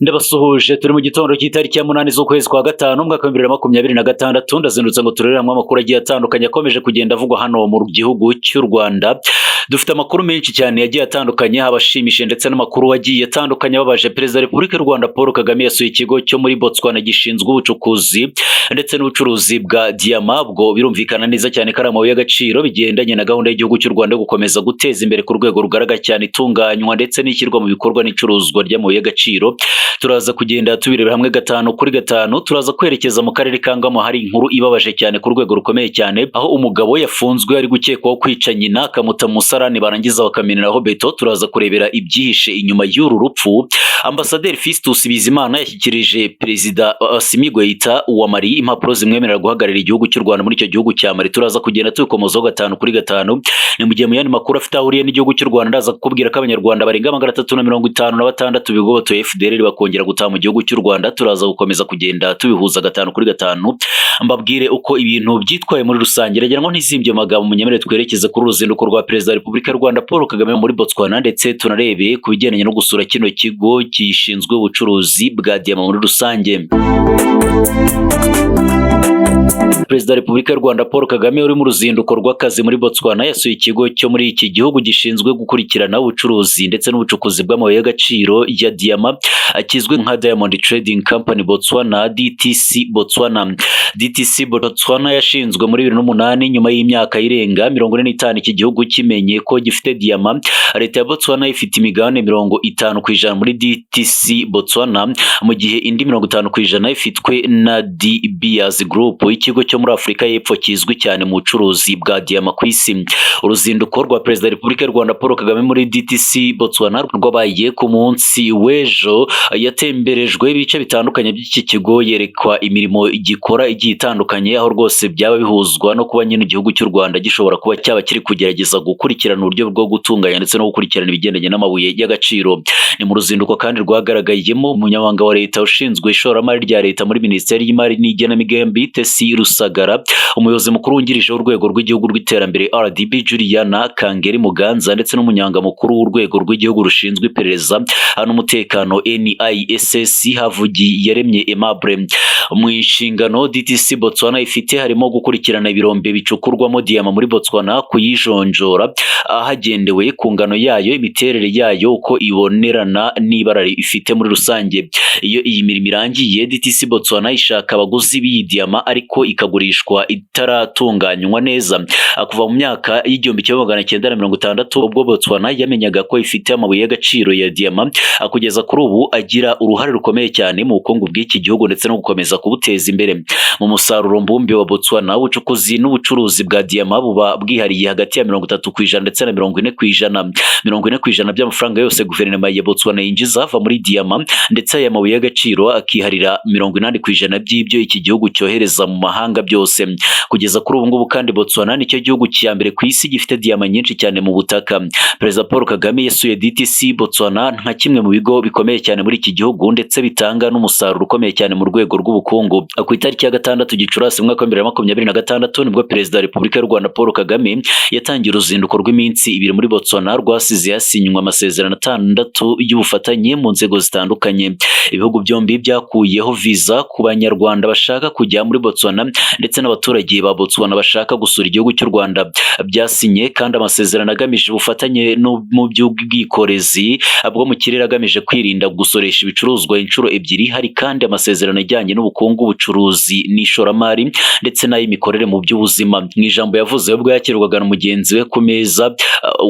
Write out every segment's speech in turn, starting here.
Ndabasuhuje. Turi mu gitondo cy'itariki ya 8 z'ukwezi kwa gatanu, umwaka wa 2026. Ndazindutse ngo turebere hamwe amakuru agiye atandukanye akomeje kugenda avugwa hano mu gihugu cy'u Rwanda. Dufite amakuru menshi cyane yagiye atandukanye, haba ashimishije ndetse n'amakuru agiye atandukanye ababaje. Perezida wa Repubulika y'u Rwanda Paul Kagame yasuye ikigo cyo muri Botswana gishinzwe ubucukuzi ndetse n'ubucuruzi bwa diyama. Ubwo birumvikana neza cyane ko ari amabuye y'agaciro, bigendanye na gahunda y'igihugu cy'u Rwanda yo gukomeza guteza imbere ku rwego rugaragara cyane itunganywa ndetse n'ishyirwa mu bikorwa n'icuruzwa ry'amabuye y'agaciro. Turaza kugenda tubirebera hamwe gatanu kuri gatanu. Turaza kwerekeza mu karere ka Ngoma, hari inkuru ibabaje cyane ku rwego rukomeye cyane, aho umugabo yafunzwe ari gukekwaho kwica nyina, akamuta mu musarani, barangiza bakameneraho beto. Turaza kurebera ibyihishe inyuma y'uru rupfu. Ambasaderi Fistus Bizimana yashyikirije Perezida Assimi Goïta wa Mali impapuro zimwemerera guhagararira igihugu cy'u Rwanda muri icyo gihugu cya Mali. Turaza kugenda tubikomozaho gatanu kuri gatanu. Ni mu gihe mu yandi makuru afite aho ahuriye n'igihugu cy'u Rwanda, ndaza kukubwira ko Abanyarwanda barenga 356 bigobotoye FDLR bakongera gutaha mu gihugu cy'u Rwanda. Turaza gukomeza kugenda tubihuza gatanu kuri gatanu, mbabwire uko ibintu byitwaye muri rusange. Ragira ngo ntizimbye amagambo, munyemerere twerekeze kuri uruzinduko rwa Perezida wa Repubulika y'u Rwanda Paul Kagame muri Botswana, ndetse tunarebe ku bigendanye no gusura kino kigo gishinzwe ubucuruzi bwa diyama muri rusange. Perezida wa Repubulika y'u Rwanda Paul Kagame uri mu ruzinduko rw'akazi muri Botswana yasuye ikigo cyo muri iki gihugu gishinzwe gukurikirana ubucuruzi ndetse n'ubucukuzi bw'amabuye y'agaciro ya diyama, kizwi nka Diamond Trading Company Botswana, DTC Botswana. DTC Botswana yashinzwe muri 2008, nyuma y'imyaka irenga 45 iki gihugu kimenye ko gifite diyama. Leta ya Botswana ifite imigabane 50% muri DTC Botswana, mu gihe indi 50% ifitwe na De Beers Group, ikigo cyo muri Afurika y'Epfo kizwi cyane mu bucuruzi bwa diyama ku isi. Uruzinduko rwa Perezida wa Repubulika y'u Rwanda Paul Kagame muri DTC Botswana rwabaye ku munsi w'ejo. Yatemberejwe ibice bitandukanye by'iki kigo, yerekwa imirimo gikora igiye itandukanye, aho rwose byaba bihuzwa no kuba nyine igihugu cy'u Rwanda gishobora kuba cyaba kiri kugerageza gukurikirana uburyo bwo gutunganya ndetse no gukurikirana ibigendanye n'amabuye y'agaciro. Ni mu ruzinduko kandi rwagaragayemo umunyamabanga wa leta ushinzwe ishoramari rya leta muri Minisiteri y'Imari n'Igenamigambi, Tesi Rusagara, umuyobozi mukuru wungirije w'Urwego rw'Igihugu rw'Iterambere RDB, Juliana Kangeri Muganza, ndetse n'umunyamabanga mukuru w'Urwego rw'Igihugu rushinzwe Iperereza n'Umutekano NISS, Havugiyaremye Aimable. Mu nshingano DTC Botswana ifite harimo gukurikirana ibirombe bicukurwamo diyama muri Botswana, kuyijonjora hagendewe ku ngano yayo, imiterere yayo, uko ibonerana n'ibara ifite muri rusange. Iyo iyi mirimo irangiye, DTC Botswana ishaka abaguzi b'iyi diyama, ariko ikagurishwa itaratunganywa neza. Kuva mu myaka y'1960, ubwo Botswana yamenyaga ko ifite amabuye y'agaciro ya diyama, kugeza kuri ubu agira uruhare rukomeye cyane mu bukungu bw'iki gihugu ndetse no gukomeza kubuteza imbere. Mu musaruro mbumbe wa Botswana, ubucukuzi n'ubucuruzi bwa diyama buba bwihariye hagati ya 30% ndetse na 40%. 40% by'amafaranga yose guverinoma ya Botswana yinjiza ava muri diyama, ndetse aya mabuye y'agaciro akiharira 80% by'ibyo iki gihugu cyohereza mu mahanga byose. Kugeza kuri ubu ngubu kandi, Botswana nicyo gihugu cya mbere ku isi gifite diyama nyinshi cyane mu butaka. Perezida Paul Kagame yasuye DTC Botswana nka kimwe mu bigo bikomeye cyane muri iki gihugu, ndetse bitanga n'umusaruro ukomeye cyane mu rwego rw'ubukungu. Ku itariki ya 6 Gicurasi, umwaka wa 2026, nibwo Perezida wa Repubulika y'u Rwanda Paul Kagame yatangiye uruzinduko rw'iminsi 2 muri Botswana, rwasize hasinywe amasezerano atandatu y'ubufatanye mu nzego zitandukanye. Ibihugu byombi byakuyeho viza ku Banyarwanda bashaka kujya muri Botswana ndetse n'abaturage ba Botswana bashaka gusura igihugu cy'u Rwanda. Byasinye kandi amasezerano agamije ubufatanye no mu by'ubwikorezi bwo mu kirere, agamije kwirinda gusoresha ibicuruzwa inshuro ebyiri. Hari kandi amasezerano ajyanye n'ubukungu, ubucuruzi n'ishoramari, ndetse n'ay'imikorere mu by'ubuzima. Mu ijambo yavuze ubwo yakirwaga na mugenzi we ku meza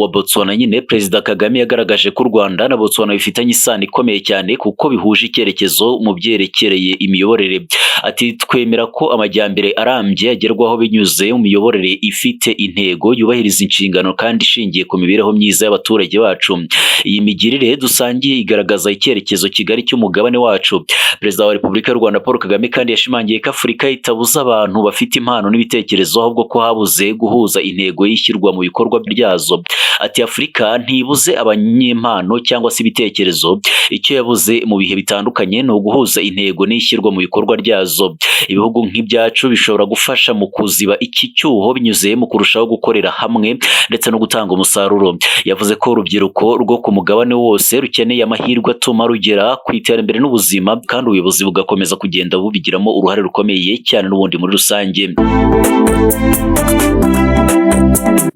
wa Botswana nyine, Perezida Kagame yagaragaje ko u Rwanda na Botswana bifitanye isano ikomeye cyane, kuko bihuje icyerekezo mu byerekereye imiyoborere. Ati: "Twemera ko amajyambere arambye agerwaho binyuze mu miyoborere ifite intego, yubahiriza inshingano kandi ishingiye ku mibereho myiza y'abaturage bacu. Iyi migirire dusangiye igaragaza icyerekezo kigari cy'umugabane wacu." Perezida wa Repubulika y'u Rwanda Paul Kagame kandi yashimangiye ko Afurika itabuze abantu bafite impano n'ibitekerezo, ahubwo ko habuze guhuza intego y'ishyirwa mu bikorwa ryazo. Ati: "Afurika Afurika ntibuze abanyempano cyangwa se ibitekerezo, icyo yabuze mu bihe bitandukanye ni uguhuza intego n'ishyirwa mu bikorwa ryazo. Ibihugu nk'ibyacu bishobora gufasha mu kuziba iki cyuho binyuze mu kurushaho gukorera hamwe ndetse no gutanga umusaruro. Yavuze ko urubyiruko rwo ku mugabane wose rukeneye amahirwe atuma rugera ku iterambere n'ubuzima, kandi ubuyobozi bugakomeza kugenda bubigiramo uruhare rukomeye cyane n'ubundi muri rusange.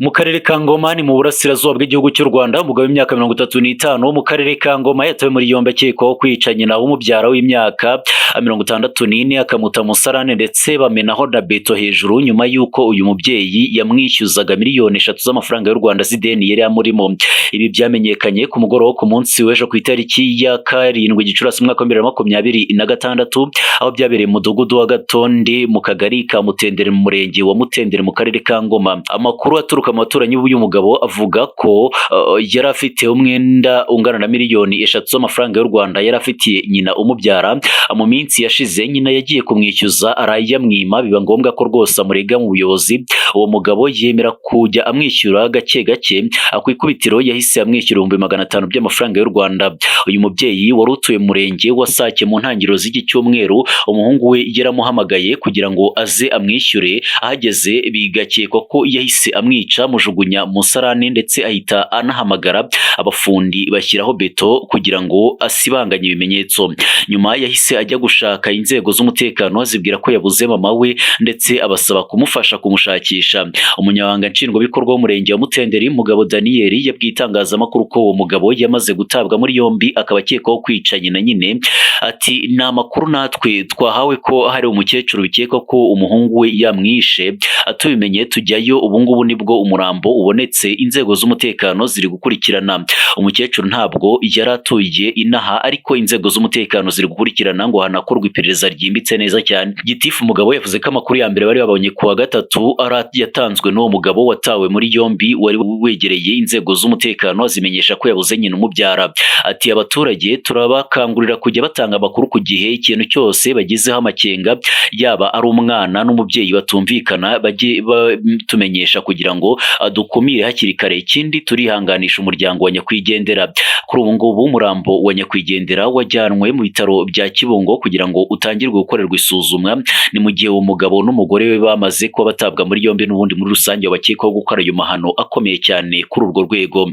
Mu karere ka Ngoma ni mu burasirazuba bw'igihugu cy'u Rwanda, umugabo w'imyaka 35 wo mu karere ka Ngoma yatawe muri yombi akekwaho kwica nyina w'umubyara w'imyaka 64, akamuta musarane ndetse bamenaho na beto hejuru, nyuma y'uko uyu mubyeyi yamwishyuzaga miliyoni 3 z'amafaranga y'u Rwanda z'ideni yari amurimo. Ibi byamenyekanye ku mugoroba ku munsi w'ejo ku itariki ya 7 Gicurasi umwaka wa 2026, aho byabereye mu mudugudu wa Gatonde mu kagari ka Mutendere mu murenge wa Mutendere mu karere ka Ngoma. Amakuru aturuka mu baturanyi b'uyu mugabo avuga ko yari afite umwenda ungana na miliyoni 3 z'amafaranga y'u Rwanda yari afitiye nyina umubyara. Mu minsi yashize nyina yagiye kumwishyuza arayamwima, biba ngombwa ko rwose amurega mu buyobozi. Uwo mugabo yemera kujya amwishyura gake gake, ku ikubitiro yahise amwishyura 500,000 by'amafaranga y'u Rwanda. Uyu mubyeyi wari utuye mu murenge wa Sake mu ntangiriro z'iki cyumweru, umuhungu we yaramuhamagaye kugira ngo aze amwishyure, ahageze bigakekwa ko yahise amwica amujugunya mu musarani, ndetse ahita anahamagara abafundi bashyiraho beto kugira ngo asibanganye ibimenyetso. Nyuma yahise ajya gushaka inzego z'umutekano azibwira ko yabuze mama we ndetse abasaba kumufasha kumushakisha. Umunyamabanga nshingwabikorwa w'umurenge wa Mutenderi, Mugabo Daniel, yabwiye itangazamakuru ko uwo mugabo yamaze gutabwa muri yombi akaba akekwaho kwica nyina nyine. Ati ni amakuru natwe twahawe ko hari umukecuru bikekwa ko umuhungu we yamwishe, tubimenye tujyayo, ubu ngubu nibwo umurambo ubonetse, inzego z'umutekano ziri gukurikirana. Umukecuru ntabwo yari atuye inaha, ariko inzego z'umutekano ziri gukurikirana ngo hanakorwe iperereza ryimbitse neza cyane. Gitifu Mugabo yavuze ko amakuru ya mbere bari babonye kuwa gatatu yatanzwe n'uwo mugabo watawe muri yombi wari wegereye inzego z'umutekano azimenyesha ko yabuze nyina umubyara. Ati abaturage turabakangurira kujya batanga amakuru ku gihe, ikintu cyose bagizeho amakenga, yaba ari umwana n'umubyeyi batumvikana, bajye batumenyesha kugira ngo dukumire hakiri kare. Ikindi turihanganisha umuryango wa nyakwigendera. Kuri ubu ngubu umurambo wa nyakwigendera wajyanwe mu bitaro bya Kibungo kugira ngo utangirwe gukorerwa isuzumwa. Ni mu gihe uwo mugabo n'umugore we bamaze kuba batabwa muri yombi n'ubundi muri rusange bakekwaho gukora ayo mahano akomeye cyane kuri urwo rwego.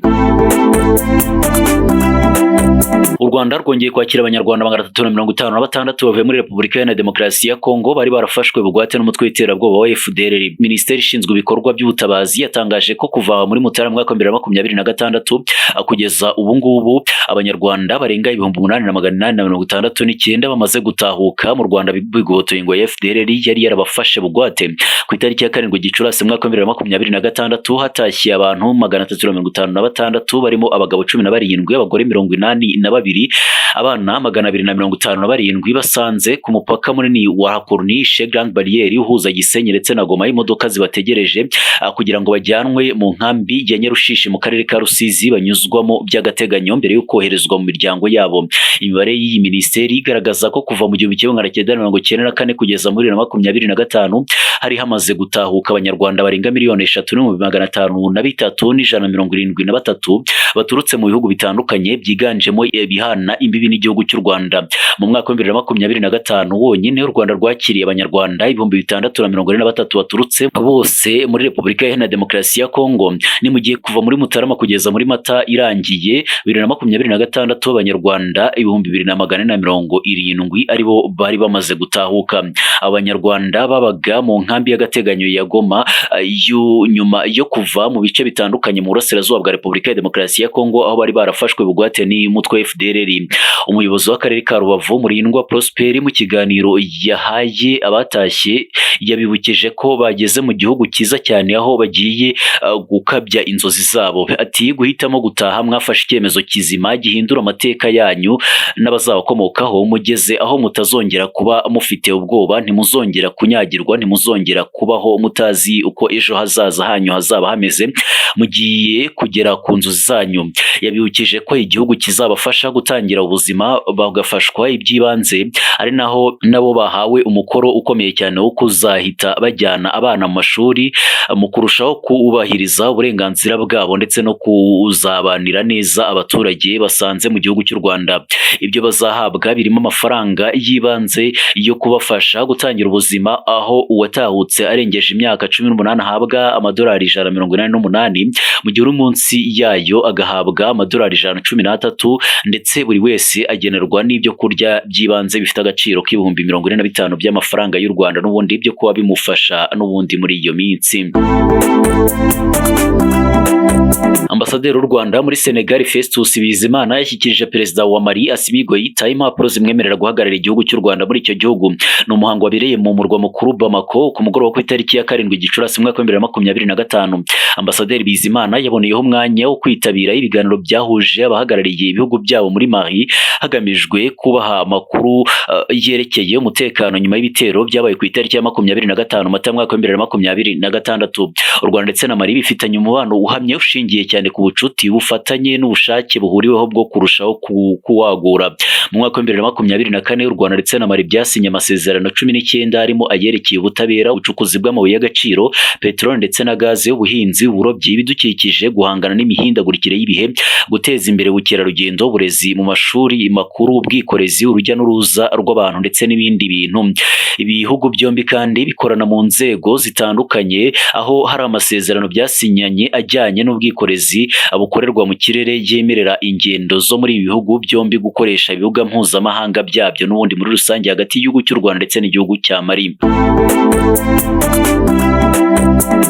U Rwanda rwongeye kwakira abanyarwanda 356 bavuye muri Repubulika Iharanira Demokarasi ya Kongo bari barafashwe bugwate n'umutwe w'iterabwoba wa FDLR. Minisiteri ishinzwe ibikorwa by'ubutabazi yatangaje ko kuva muri Mutarama mwaka wa 2026 kugeza ubu ngubu abanyarwanda barenga 8,869 bamaze gutahuka mu Rwanda bigobotoye ngo FDLR yari yarabafashe bugwate. Ku itariki ya 7 Gicurasi mwaka wa 2026 hatashye abantu 356 barimo abagabo 17, abagore 82, abana 257 basanze ku mupaka munini wa Corniche Grande Barriere uhuza Gisenyi ndetse na Goma imodoka zibategereje kugira ngo bajyanwe mu nkambi ya Nyarushishi mu karere ka Rusizi banyuzwamo by'agateganyo mbere yo koherezwa mu miryango yabo. Imibare y'iyi minisiteri igaragaza ko kuva mu 1994 kugeza muri 2025 hari hamaze gutahuka abanyarwanda barenga 3,503,173 baturutse mu bihugu bitandukanye byiganjemo ibihana imbibi n'igihugu cy'u Rwanda. Mu mwaka wa 2025 wonyine u Rwanda rwakiriye abanyarwanda 6,043 baturutse bose muri Repubulika Iharanira Demokarasi ya Kongo. Ni mu gihe kuva muri Mutarama kugeza muri Mata irangiye 2026 abanyarwanda 2,470 aribo bari bamaze gutahuka. Abanyarwanda babaga mu nkambi y'agateganyo ya Goma nyuma yo kuva mu bice bitandukanye mu burasirazuba bwa Repubulika ya Demokarasi ya Kongo aho bari barafashwe bugwate n'umutwe FDLR. Umuyobozi w'akarere ka Rubavu Murindwa Prosper mu kiganiro yahaye abatashye yabibukije ko bageze mu gihugu cyiza cyane aho bagiye gukabya inzozi zabo. Ati guhitamo gutaha mwafashe icyemezo kizima gihindura amateka yanyu n'abazabakomokaho, mugeze aho mutazongera kuba mufite ubwoba, ntimuzongera kunyagirwa, ntimuzongera kubaho mutazi uko ejo hazaza hanyu hazaba hameze, mugiye kugera ku nzozi zanyu. Yabibukije ko igihugu kizabafasha gutangira ubuzima ubuzima bagafashwa iby'ibanze, ari naho nabo bahawe umukoro ukomeye cyane wo kuzahita bajyana abana mu mashuri mu kurushaho kubahiriza uburenganzira bwabo ndetse no kuzabanira neza abaturage basanze mu gihugu cy'u Rwanda. Ibyo bazahabwa birimo amafaranga y'ibanze yo kubafasha gutangira ubuzima, aho uwatahutse arengeje imyaka 18 ahabwa amadolari 188, mu gihe uri munsi yayo agahabwa amadolari 113, ndetse buri wese agenerwa n'ibyo kurya by'ibanze bifite agaciro k'45,000 by'amafaranga y'u Rwanda n'ubundi byo kuba bimufasha n'ubundi muri iyo minsi. Ambasaderi w'u Rwanda muri Senegal, Festus Bizimana, yashyikirije Perezida wa Mali, Assimi Goïta, impapuro zimwemerera guhagararira igihugu cy'u Rwanda muri icyo gihugu. Ni umuhango wabereye mu murwa mukuru Bamako ku mugoroba ku itariki ya 7 Gicurasi umwaka wa 2025. Ambasaderi Bizimana yaboneyeho umwanya wo kwitabira ibiganiro byahuje abahagarariye ibihugu byabo muri Mali, hagamijwe kubaha amakuru yerekeye umutekano nyuma y'ibitero byabaye ku itariki ya 25 Mata mwaka wa 2026. U Rwanda ndetse na Mali bifitanye umubano uhamye ushingiye cyane ku bucuti, ubufatanye n'ubushake buhuriweho bwo kurushaho kuwagura. Mu mwaka wa 2024, u Rwanda ndetse na Mali byasinye amasezerano 19, harimo ayerekeye ubutabera, ubucukuzi bw'amabuye y'agaciro, peteroli ndetse na gaze, ubuhinzi, uburobyi, ibidukikije, guhangana n'imihindagurikire y'ibihe, guteza imbere ubukerarugendo, uburezi mu mashuri makuru, ubwikorezi, urujya n'uruza rw'abantu ndetse n'ibindi bintu. Ibihugu byombi kandi bikorana mu nzego zitandukanye, aho hari amasezerano byasinyanye ajyanye n'ubwikorezi bukorerwa mu kirere yemerera ingendo zo muri ibi bihugu byombi gukoresha ibibuga mpuzamahanga byabyo n'ubundi muri rusange hagati y'igihugu cy'u Rwanda ndetse n'igihugu cya Mali.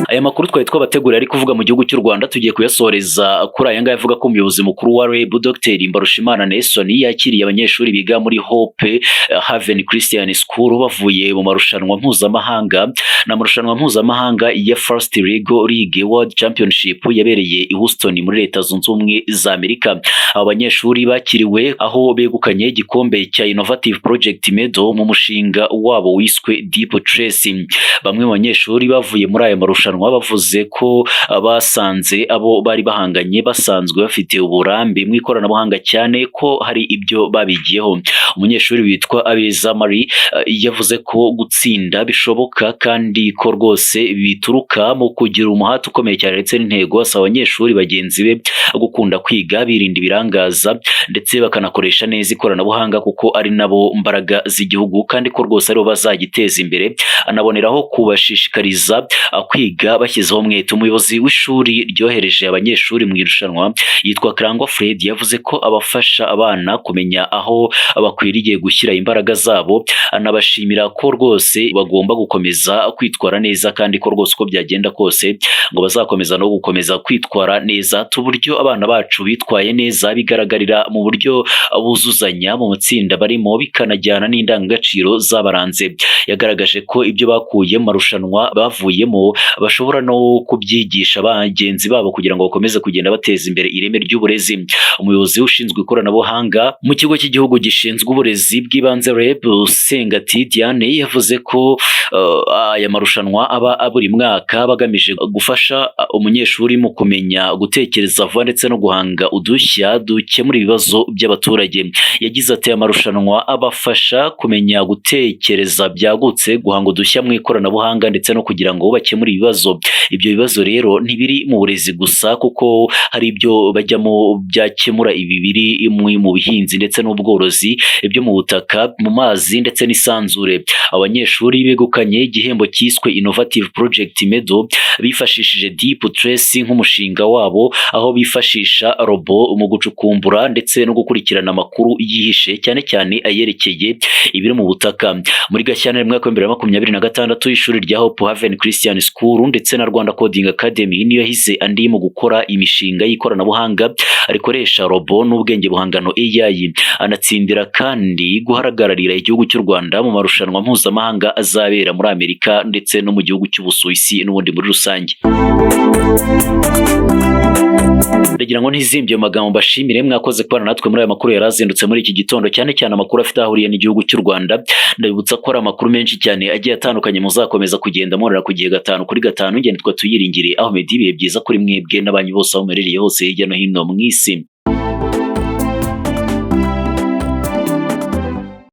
Aya makuru twari twabateguriye ari kuvuga mu gihugu cy'u Rwanda tugiye kuyasoreza kuri aya ngaya avuga ko umuyobozi mukuru wa REB, Dr Mbarushimana Nelson, yakiriye abanyeshuri biga muri Hope Haven Christian School bavuye mu marushanwa mpuzamahanga. Ni amarushanwa mpuzamahanga ya First Lego League World Championship yabereye i Houston muri Leta Zunze Ubumwe za Amerika. Abo banyeshuri bakiriwe aho begukanye igikombe cya Innovative Project Medal mu mushinga wabo wiswe Deep Trace. Bamwe mu banyeshuri bavuye muri aya marushanwa bavuze ko basanze abo bari bahanganye basanzwe bafite uburambe mu ikoranabuhanga, cyane ko hari ibyo babigiyeho. Umunyeshuri witwa Abeza Marie yavuze ko gutsinda bishoboka kandi ko rwose bituruka mu kugira umuhate ukomeye cyane ndetse n'intego. Asaba abanyeshuri bagenzi be gukunda kwiga, birinda ibirangaza ndetse bakanakoresha neza ikoranabuhanga kuko ari nabo mbaraga z'igihugu kandi ko rwose aribo bazagiteza imbere. Anaboneraho kubashishikariza kwiga bashyizeho umwete. Umuyobozi w'ishuri ryohereje abanyeshuri mu irushanwa yitwa Karangwa Fred yavuze ko abafasha abana kumenya aho bakwiriye gushyira imbaraga zabo, anabashimira ko rwose bagomba gukomeza kwitwara neza kandi ko rwose uko byagenda kose ngo bazakomeza no gukomeza kwitwara neza. Uburyo abana bacu bitwaye neza bigaragarira mu buryo buzuzanya mu matsinda barimo, bikanajyana n'indangagaciro zabaranze. Yagaragaje ko ibyo bakuye mu marushanwa bavuyemo bashobora no kubyigisha bagenzi babo kugira ngo bakomeze kugenda bateza imbere ireme ry'uburezi. Umuyobozi ushinzwe ikoranabuhanga mu kigo cy'igihugu gishinzwe uburezi bw'ibanze REB, Sengati Diane, yavuze ko aya marushanwa aba buri mwaka bagamije gufasha umunyeshuri mu kumenya gutekereza vuba ndetse no guhanga udushya dukemura ibibazo by'abaturage. Yagize ati amarushanwa abafasha kumenya gutekereza byagutse, guhanga udushya mu ikoranabuhanga ndetse no kugira ngo bakemure ibibazo. Ibyo bibazo rero ntibiri mu burezi gusa kuko hari ibyo bajyamo byakemura ibi biri mu buhinzi ndetse n'ubworozi, ibyo mu butaka, mu mazi ndetse n'isanzure. Abanyeshuri begukanye igihembo cyiswe Innovative Project Medal bifashishije Deep Trace nk'umushinga wabo, aho bifashisha robo mu gucukumbura ndetse no gukurikirana amakuru yihishe, cyane cyane ayerekeye ibiri mu butaka. Muri Gashyantare mu mwaka wa 2026, ishuri rya Hope Haven Christian School ndetse na Rwanda Coding Academy niyo yahize andi mu gukora imishinga y'ikoranabuhanga rikoresha robo n'ubwenge buhangano AI, anatsindira kandi guhagararira igihugu cy'u Rwanda mu marushanwa mpuzamahanga azabera muri Amerika ndetse no mu gihugu cy'Ubusuwisi n'ubundi muri rusange. Ndagira ngo ntizimbye mu magambo mbashimire mwakoze kubana natwe muri aya makuru yarazindutse muri iki gitondo, cyane cyane amakuru afite aho ahuriye n'igihugu cy'u Rwanda. Ndabibutsa ko ari amakuru menshi cyane agiye atandukanye muzakomeza kugenda murora ku gihe 5 kuri 5. Ngende twa tuyiringire Ahmed, ibihe byiza kuri mwebwe n'abanyu bose aho muherereye hose hirya no hino mu isi.